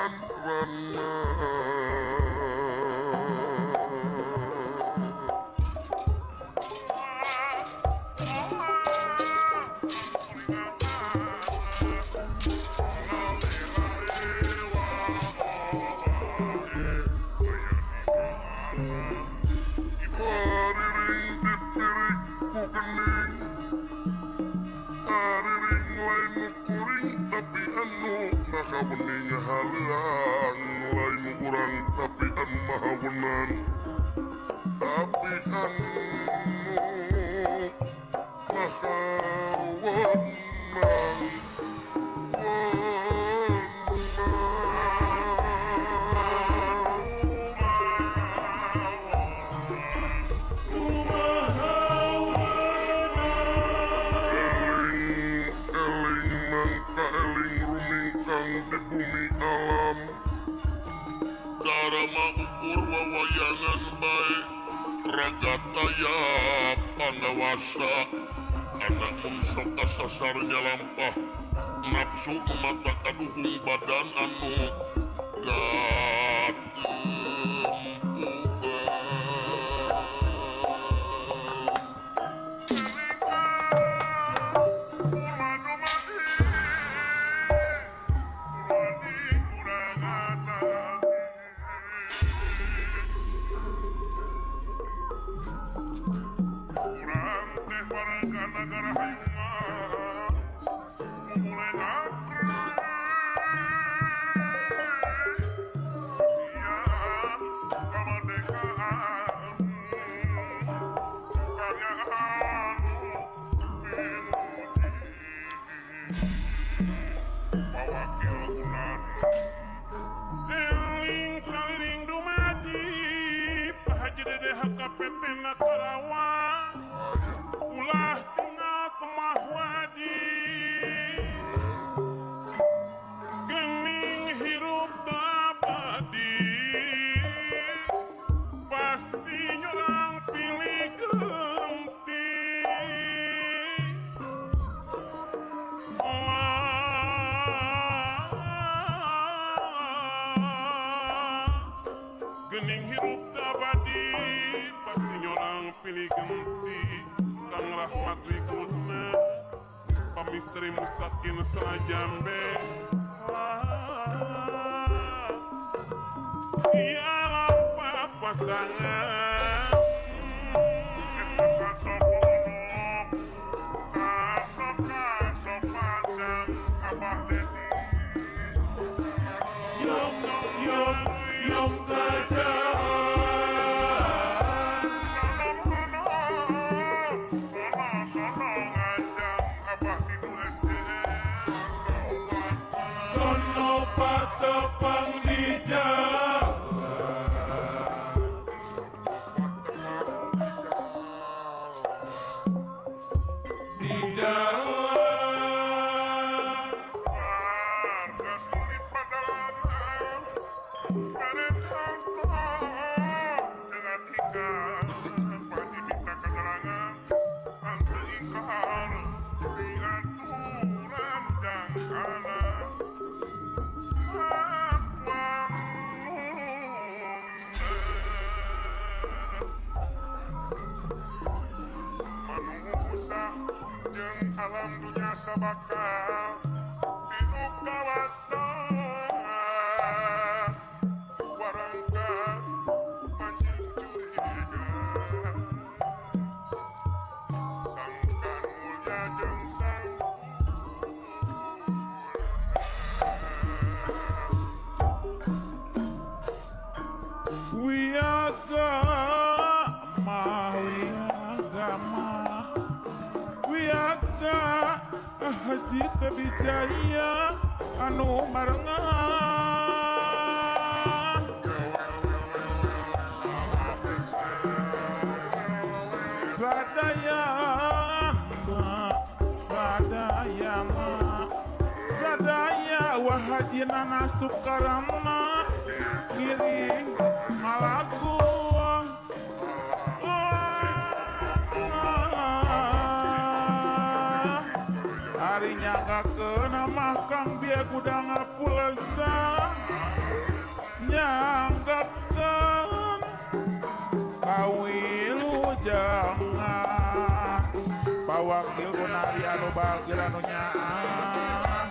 Maha wening halang lain urang tapi anu maha wenang tapi anu maha wenang. Di bumi alam darama ukur wawayangan Kawasa anak mun sok kasasar nyalampah nafsu mata kaduhung badan anu
Misteri mustaqim salajambe ya pasangan
Yom yom yom patepang di jalan di jalan
warga sulit padalangan dengan ikan pasti minta keterangan ante ikar diaturan jangkana. Jeung alam dunya sabakal tinu kawasa warangka panjang curiga sangkan mulya jeung sang
wiagama wiagama wiaga haji tebijaya anu marengan sadayana sadayana sadaya wahaji nana sukarama ngiring malaku. Ari nyanggakeun mah Kang Bia gudang pulesa nyanggakeun kawilujengan pawakil gunari anu bagir anu nyaah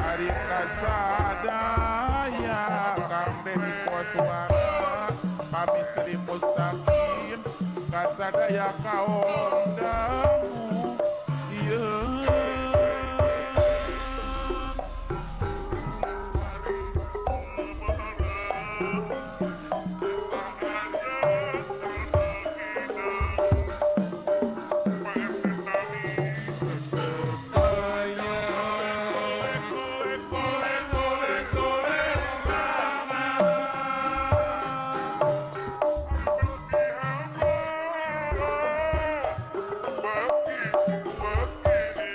ari kasadaya Kang Dedi Koswara pamistri mustaqim kasadaya kaum dangu.
Baki, baki,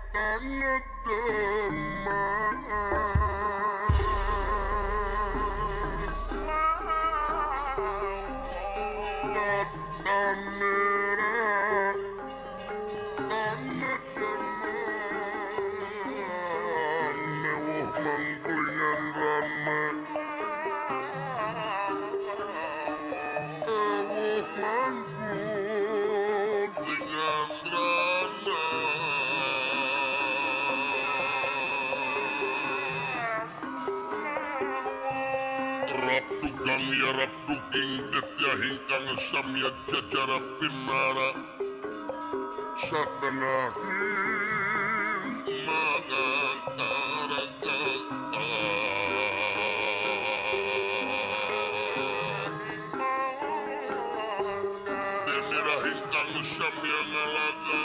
Tanah Demak Tanah Tanah Demak Mewah mangkulingan rame Mewah mangkulingan rame Tukang yarap duking detya hingkang samya jacara pinara Satenahing mangantara Demira hingkang samya ngalaga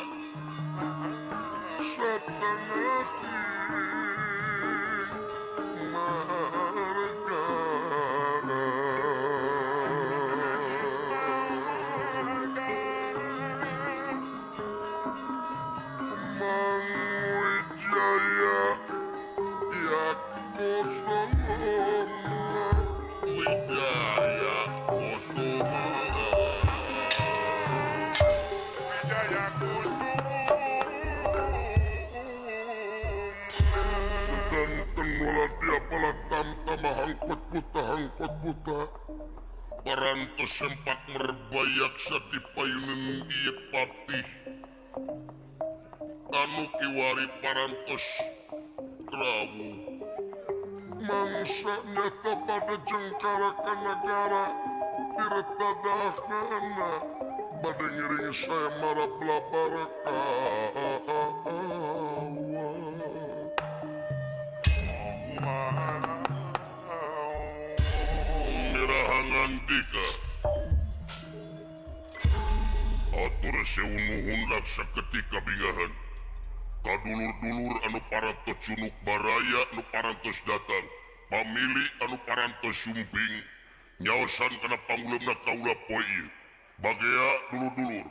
Satenahing marga Hangkot buta parantos sempak merbayak sati payunan ieu patih anu kiwari parantos rawuh mangsa nyata pada jengkara ka nagara tirta dahna bade ngiring saya marap labaraka. Andika atur sewu nuhun laksa ketika bingahan kadulur-dulur anu parantos cunuk baraya anu parantos datang pamili anu parantos sumping nyaosan kana panguleumna kaula poe ieu bagea dulur-dulur.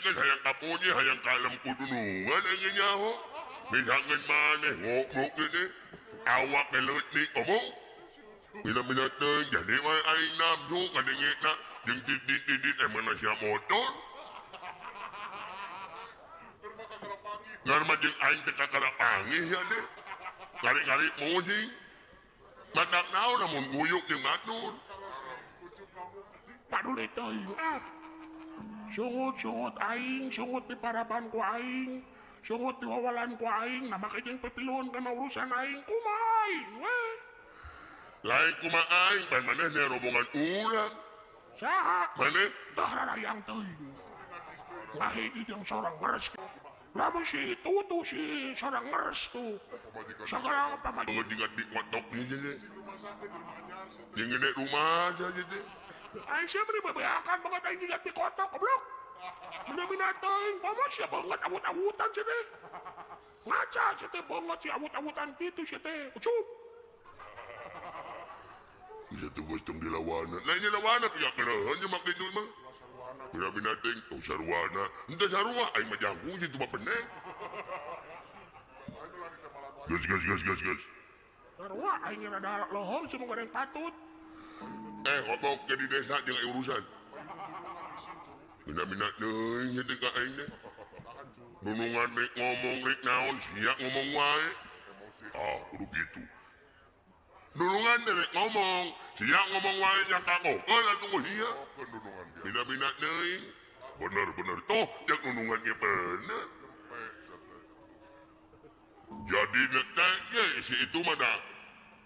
Hayang kapunyi hayang kalem kudunungan aing nyaho mihangeun maneh ngok-ngok gini awak leutik omong mina-mina teuing jadi wae aing nafsu kadengekna jeung didit-didit emang sia motor ngan mah jeung aing teh kakara panggih ya deh kari-kari musing batak naon lamun guyuk jeung batur
paduli teuing ah. Sungut-sungut aing, sungut di paraban ku aing, sungut di wawalan ku aing, nah make jeung pepiluan kana urusan aing, kumaha aing we.
Lain kumaha aing, pan maneh nya rombongan urang.
Saha?
Maneh?
Tah rarayang teuing. Ngahiji jeung sorang ngeres. Lamun si itu tuh si sorang ngeres tuh. Sagala pamajikan
di kotok ieu jeung gede rumah aja gitu.
Aing sia meni bebeakan banget aing dilihat di kotok goblok. Mina-mina teuing, paman sia banget awut-awutan sia teh. Ngaca sia teh banget sia awut-awutan kitu sia teh. Ucup.
Bisa tuh bos tong dilawanan. Lain dilawanan pihak keleuhan jeung mak ditu mah. Mina-mina teuing tong sarwana. Henteu sarua aing mah jangkung situ mah penek. Gas gas gas gas gas.
Sarua aing rada lohor sia mah goreng patut.
Ngomong jadi desa jeung urusan. Mina-mina teuing henteu ka aing teh. Nunungan rek ngomong rek naon sia ngomong wae. Ah, kudu kitu. Nulungan rek ngomong, Sia ngomong wae nya kagokeun atuh ku sia. Bina-bina deui. Bener-bener toh jak nunungan ge bener. Jadi teh ge si itu mah da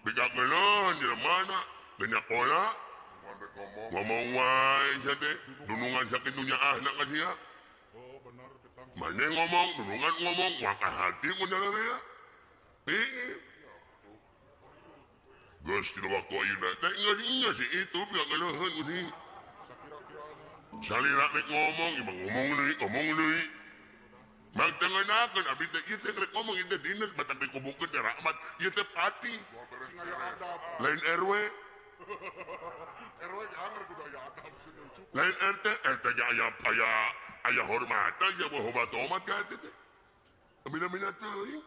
bigageuleun jelema mana banyak pola ngomong wae sia teh nunungan sakitu nyaahna ka sia. Mana ngomong nunungan ngomong waka hati ku jalarea. Geus dina waktu ayeuna teh geus si itu bigageuleun ku si. Salira rek ngomong, imah ngomong deui. Mang teu ngeunakeun abdi teh ieu teh rek ngomong ieu teh dinas batang dikubukeun teh rahmat, ieu teh pati. Lain RW.
RW anger kudu aya adab cenah.
Lain RT, RT ge aya aya aya hormatan aya hormat ka teh teh. Amina-mina teuing.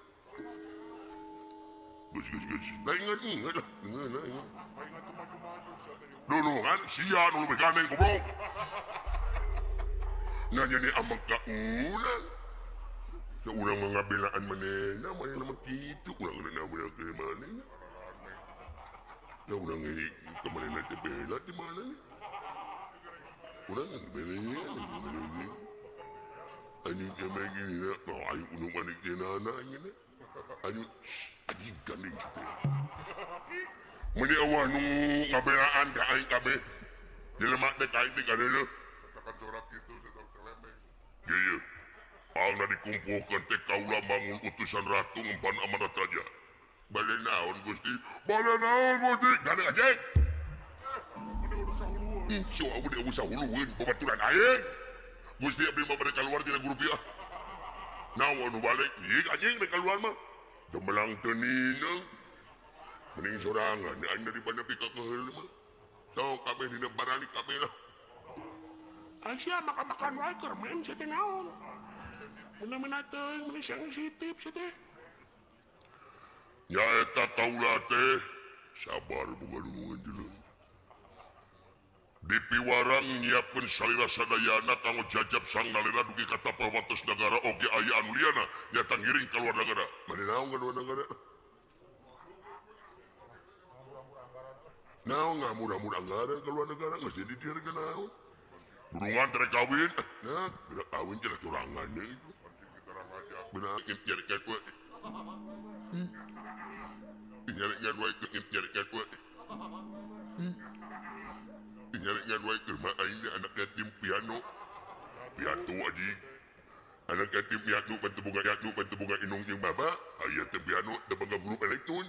Geus geus geus. Lain ngeun lah, ngeun lah.
Aing atuh maju-maju sia teh.
Nunungan sia nu leuwih gandeng goblok. Nanya ni amak ka urang. Ya urang mah ngabelaan manehna, manehna mah kitu, urang geuna bela ke manehna. Ya urang ge ka manehna teh bela di mana nih? Urang bela. Anjing teh mah gini, nah aing unung manik jenana anjing. Anjing anjing gandeng kitu. Meuni eueuh nu ngabelaan ka aing kabeh. Jelema teh ka aing teh kadeuleuh.
Satakan corak kitu satak celemeng.
Ieu. Pangna dikumpulkeun teh kaula mangun utusan ratu ngemban amanat raja. Bade naon Gusti? Bade naon Gusti? Gandeng anjing.
Meuni urusan hulueun.
Sia meuni urusan hulueun babaturan aing. Gusti abdi mah bade kaluar tina grup ieu. Naon nu balik? Ieu anjing rek kaluar mah. Gemelang teu nineung. Mending sorangan aing daripada pikakeheul mah. Sok kabeh dina baralik kabeh lah.
Aisyah makan-makan wae keur main sia teh naon. Meuna-meuna teuing meuni sensitif sia teh.
Nyaeta kaula teh sabar boga dunungan jelema. Di piwarang nyiapkeun salira sadayana kanggo jajab sang nalira dugi ka tapal wates nagara oge aya anu liana nyata ngiring ka luar nagara. Mane naon ka luar nagara? Naon ngamur-amur anggaran ka luar negara geus jadi dieu harga naon? Burungan teh kawin, nah beda kawin jelas curangan itu. Benar nyari kue. Nyari wae nyari kue. Nyari wae keur mah aing anak yatim piano. Piatu anjing. Anak yatim piatu bantu boga yatu bantu boga indung jeung bapa, aya teh piano teu boga guru elektron.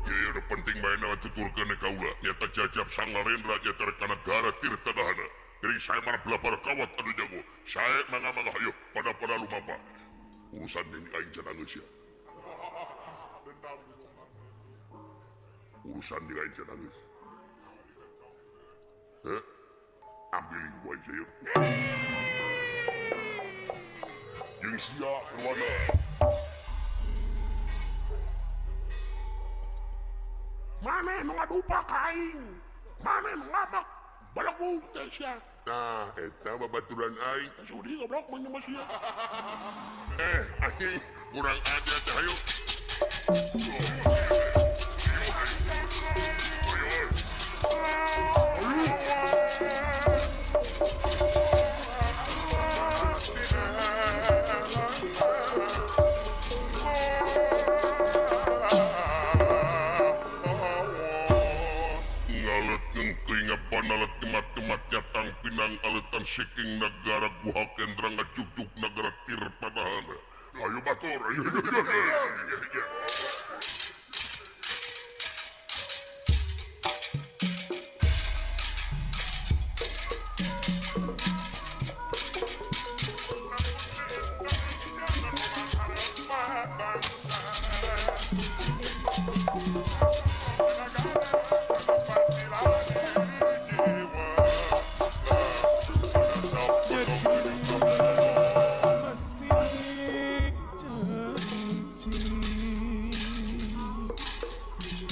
Ieu nu penting bae na tuturkeun kaula nyata jajab sang narendra nyata rek nagara tirta dahana. Jadi saya mah belabar kawat anu jago. Saya mangga-mangga hayo pada-pada lumampa. Urusan ini aing can geus ya. Urusan di aing can geus. Heh. Ambilin gua aja yuk. Jeung sia sarwana.
Maneh nu ngadupa ka aing. Maneh nu ngabak balagung teh sia.
Nah, eta babaturan aing.
Sudi goblok mun mah sia.
Anjing kurang aja teh hayu. Panalet kemat-kemat nyatang pinang aletan siking negara guha kendra ngajujuk negara tirpadahana. Ayo batur, ayo.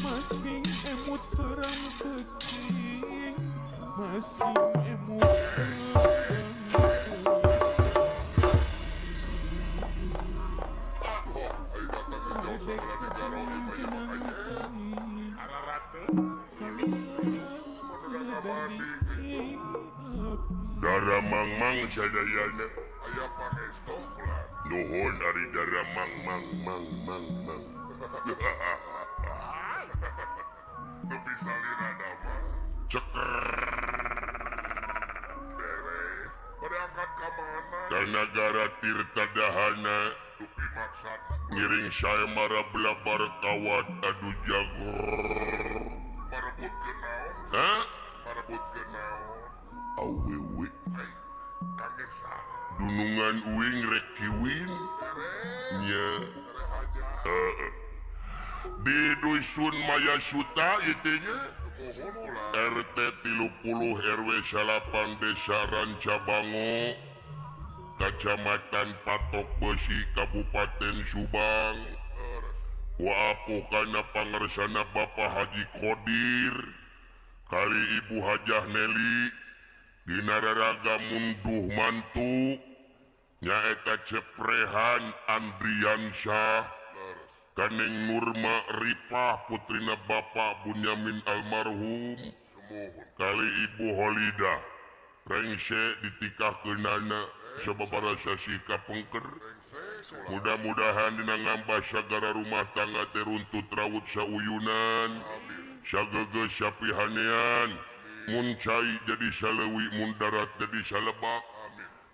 Masing emut perang kecing, masing emut perang.
Dara Mangmang sadayana aya pangestu kula. Nuhun ari Dara Mangmang Mang Mang Mang.
Nepi salira mah.
Ceker.
Beres. Bade angkat ka mana?
Ka nagara Tirta Dahana.
Dupi maksad
ngiring saya mara belabar kawat adu jago.
Marebutkeun naon?
Hah?
Marebutkeun naon?
Awewe.
Kangge saha?
Dunungan uing rek kiwin. Nya. Di dusun Mayasuta ieu teh nya. RT 30 RW 8 Desa Rancabango, Kacamatan Patok Besi, Kabupaten Subang. Waapuh kana pangersana Bapak Haji Kodir kali Ibu Hajah Neli dina raraga munduh mantu nyaeta Ceprehan Andriansyah Kaneng Nurma Ripah putrina Bapak Bunyamin almarhum kali Ibu Holida rengse ditikahkeunana sababaraha sasih kapengker. Mudah-mudahan dina ngambah sagara rumah tangga teh runtut raut sauyunan sagegeus sapihanean mun cai jadi saleuwi mun darat jadi salebak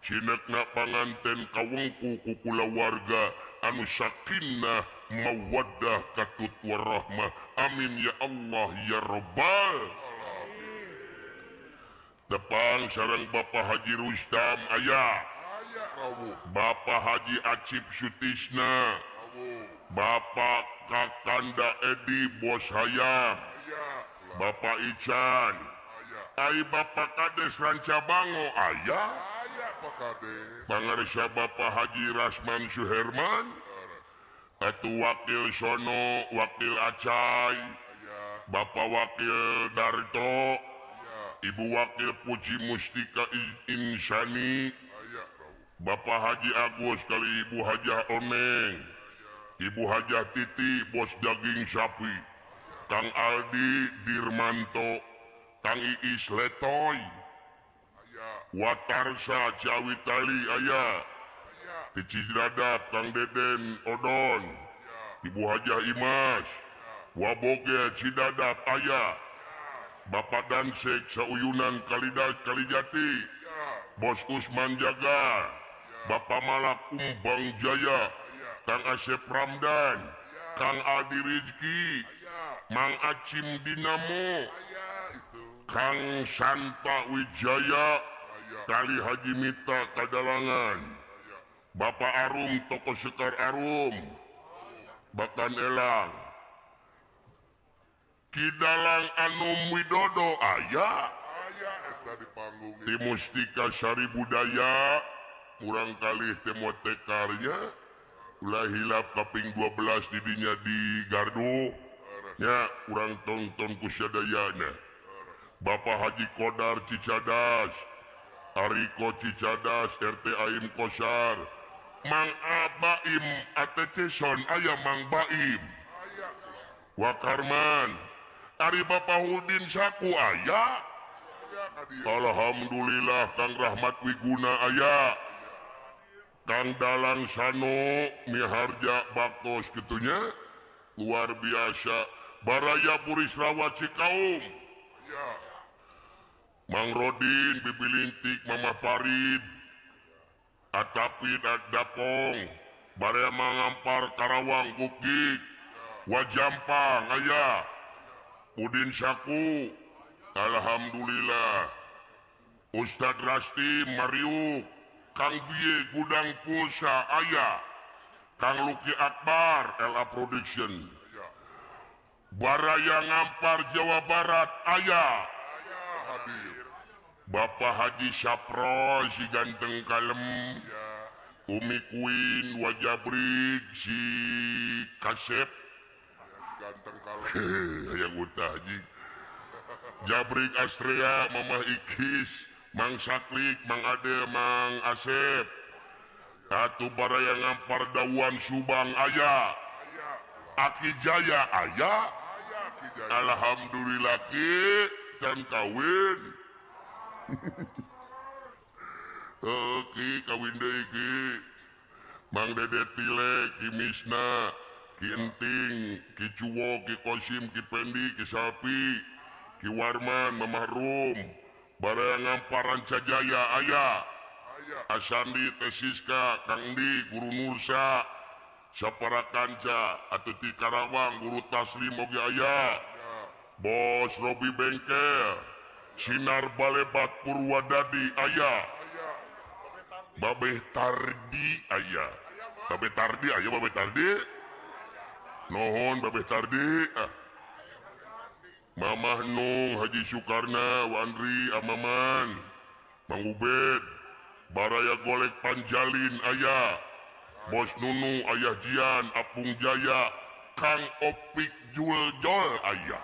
cinekna panganten kawengku ku kulawarga anu sakinah mawaddah katut warahmah. Amin ya Allah ya Rabbal. Tepang sareng Bapak Haji Rustam aya, Bapak Haji Acip Sutisna, Bapak Kakanda Edi Bos Hayam, Bapak Ican, ai Bapak Kades Rancabango aya, pangarsa Bapak Haji Rasman Suherman, atuh Wakil Sono, Wakil Acai, Bapak Wakil Darto, Ibu Wakil Puji Mustika Insani, Bapak Haji Agus kali Ibu Hajah Oneng, Ibu Hajah Titi bos daging sapi, Kang Aldi Dirmanto, Kang Iis Letoy, Watarsa Ciawitali aya, Tici Dadap Kang Deden Odon, Ibu Hajah Imas, Waboge Cidadap aya, Bapak Dansek Sauyunan Kalida Kalijati, Bos Usman Jaga, Bapak Malak Umbang Jaya, Kang Asep Ramdan, Kang Adi Rizki, Mang Acim Dinamo, Kang Santa Wijaya, Kali Haji Mita Kadalangan, Bapak Arum Toko Sekar Arum, Bakan Elang, Kidalang Anum Widodo aya, di Mustika Sari Budaya, kurang kali temo tekarnya, ulah hilap kaping 12 didinya di gardu, nya urang tonton kusadayana. Bapak Haji Kodar Cicadas, Ariko Cicadas, RT Aim Kosar, Mang Abaim ATC Son aya Mang Baim, Wakarman, Ari Bapak Hudin Saku aya. Alhamdulillah Kang Rahmat Wiguna aya, Kang Dalang Sano Miharja Baktos gitunya luar biasa. Baraya Burisrawa Cikaum, Mang Rodin Bibilintik Mama Farid Atapin Dapong, Baraya Mangampar Karawang Gugik Wajampang aya, Udin Saku, alhamdulillah. Ustadz Rasti Mariuk, Kang Bie Gudang Pulsa aya, Kang Luki Akbar LA Production, Baraya Ngampar Jawa Barat aya, Bapak Haji Sapro si ganteng kalem, Umi Queen Wajabrik si Kasep, hayang utah haji, Jabrik Astrea Mamah Ikis, Mang Saklik, Mang Ade, Mang Asep, Atuh Baraya Ngampar Dawan Subang aya, Aki Jaya aya, alhamdulillah ki. can kawin. Ki kawin deui ki. Mang Dede Tile, Ki Misna, Ki Enting, Ki Cuwo, Ki Kosim, Ki Pendi, Ki Sapi, Ki Warman, Mamah Rum, Baraya Ngamparan Cajaya aya. Asandi, Tesiska, Kang Di, Guru Nursa, Sapara Kanca, atau ti Karawang, Guru Taslim oge aya. Bos Robi Bengkel, Sinar Balebat Purwadadi aya. Babeh Tardi aya. Babeh Tardi aya, Babeh Tardi. Nuhun Babeh Tardi. Ah. Mamah Nung, Haji Sukarna, Wandri, Amaman, Mang Ubed, Baraya Golek Panjalin aya. Bos Nunu, Ayah Jian, Apung Jaya, Kang Opik Juljol aya.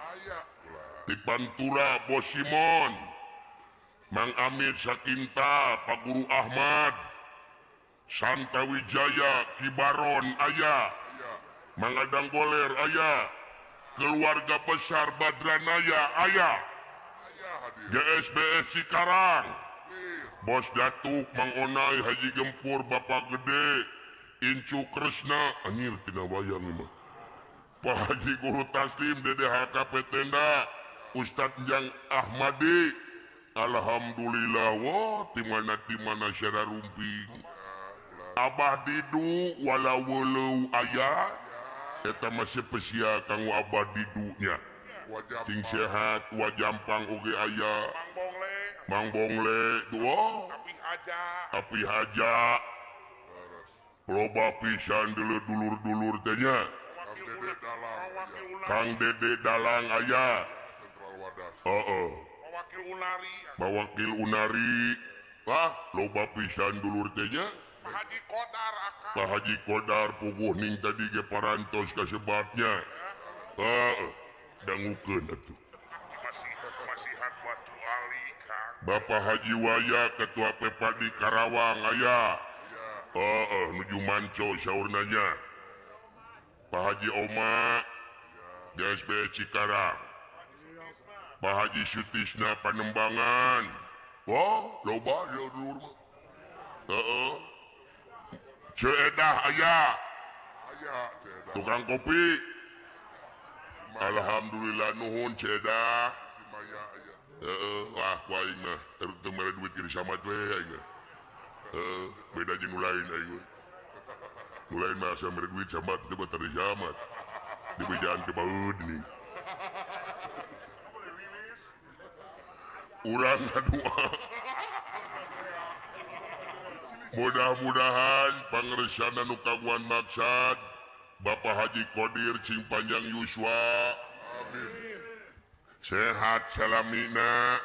Di Pantura Bos Simon, Mang Amir Sakinta, Pak Guru Ahmad, Santa Wijaya, Kibaron aya. Mang Adang Goler aya. Keluarga besar Badranaya aya. GSBS Cikarang, Bos Datuk, Mang Onai, Haji Gempur, Bapak Gede, Incu Kresna, anjir tina wayang mah. Pak Haji Guru Taslim, Dede HKP Tenda, Ustadz Jang Ahmadi. Alhamdulillah, wah timana-timana syara rumping. Abah Didu walau weuleuh aya, eta mah spesial kanggo Abah Didunya. Cing sehat, wajampang oge aya. Mang Bongle, wah. Api haja. Loba pisan deuleu dulur-dulur teh nya. Kang Dede Dalang aya. Heeh. Bawakil Unari. Wah, loba pisan dulur teh nya. Pak Haji Kodar puguh ning tadi ge parantos kasebatnya. Heeh, dangukeun atuh.
Masihan Batu Ali, Kang.
Bapak Haji Waya Ketua Pepadi Karawang aya. Heeh, nuju manco saurna nya. Pak Haji Oma GSB Cikarang. Pak Haji Sutisna Panembangan. Wah, loba dulur mah. Heeh. Ceedah aya. Tukang kopi. Alhamdulillah nuhun Ceedah. Heeh, wah ku aing mah teu mere duit kieu samat we aing mah. Heeh, beda jeung nu lain aing mah. Nu lain mah asa mere duit samat teu mah teu samat. Dibejaan ke baeud nih. Urang ngadua. Mudah-mudahan pangersana nu kaguan maksad Bapak Haji Kodir cing panjang yuswa. Amin. Sehat salamina.